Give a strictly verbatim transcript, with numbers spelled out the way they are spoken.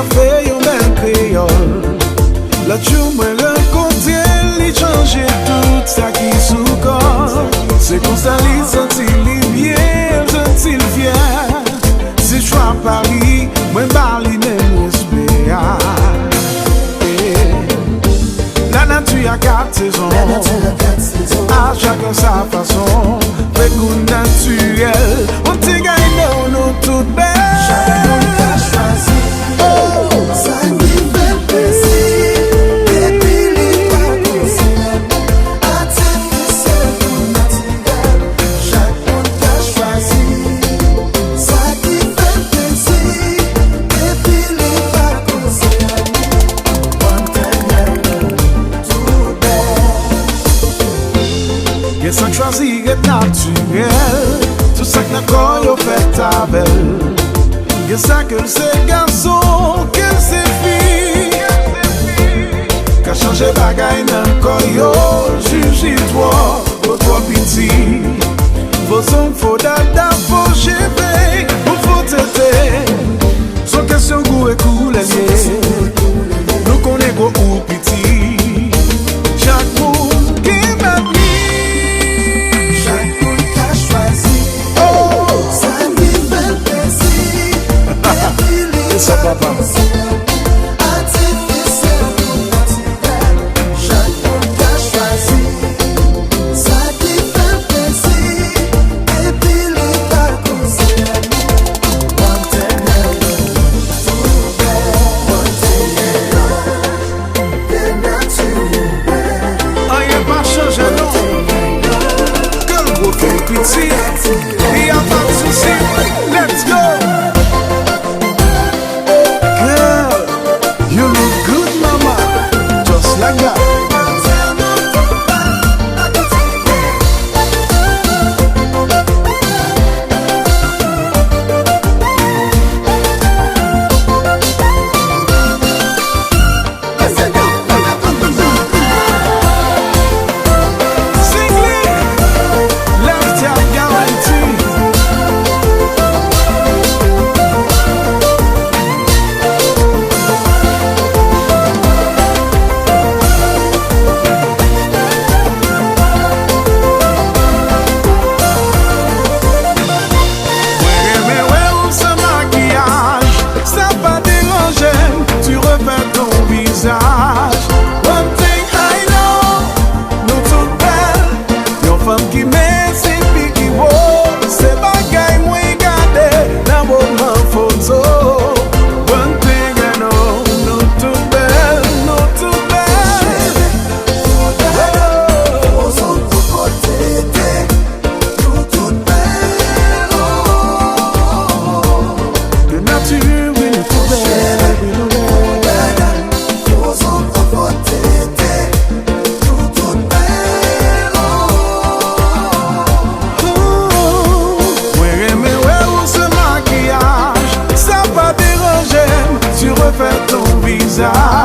Fè yon bèl kreyòl. Lòt jou mwen rankontre l, li chanje tout sa ki sou kò l. Se konsa li santi li byen, l santi l fyè. Se chwa pa li, mwen ba li menm respè a. Eh. Lanati a kat sezon. Lanati a kat sezon. A chacun sa façon. Fè kou natirèl. One thing I know, nou tout bèl. Chak moun ka chwazi. Oh! Sa ki fè l plezi. Epi li pa konsène. Atifisyèl kou natirèl. Chak moun ka chwazi. Sa ki fè l plezi. Epi li pa konsène. One thing I know. Gen sa k chwazi ret natirèl, tout sa k nan kò yo fèt avè l. Gen sa ke l se gason, ke l se fi. Ka chanje bagay nan kò yo, jiji twò, yo twò piti. Fo zong, fo dada, fo cheve, ou fo tete. Se yon kesyon gou e koulè l ye. Nou konnen gwo ou piti. Chak moun gen bèl li. Chak moun ka chwazi. Oh! Sa ki fè l plezi. Epi li pa konsène. Atifisyèl kou natirèl. Chak moun ka chwazi. Sa ki fè l plezi, epi li pa konsène. One thing I know, one thing I know, the natural way. Anyen pa chanje non. Ke l gwo, ke l piti, li a pa de sousi. Let's go! Girl, you look good, mama. Just like that. Mwen renmen wè ou san makiyaj, sa pa deranje m, tu refais ton visage. One thing I know, nou tout bèl. Yon fanm ki mensi, fi ki wo, se bagay mwen gade nan moman foto. One thing I know, nou tout bèl, nou tout bèl. Poze w pou kote te. Nou tout bèl, oh. De nature, wi, nou tout bèl, wi, nou bèl. Poze w pou kote te. Nou tout bèl, oh. Mwen renmen wè ou san makiyaj, sa pa deranje m, tu refais ton visage.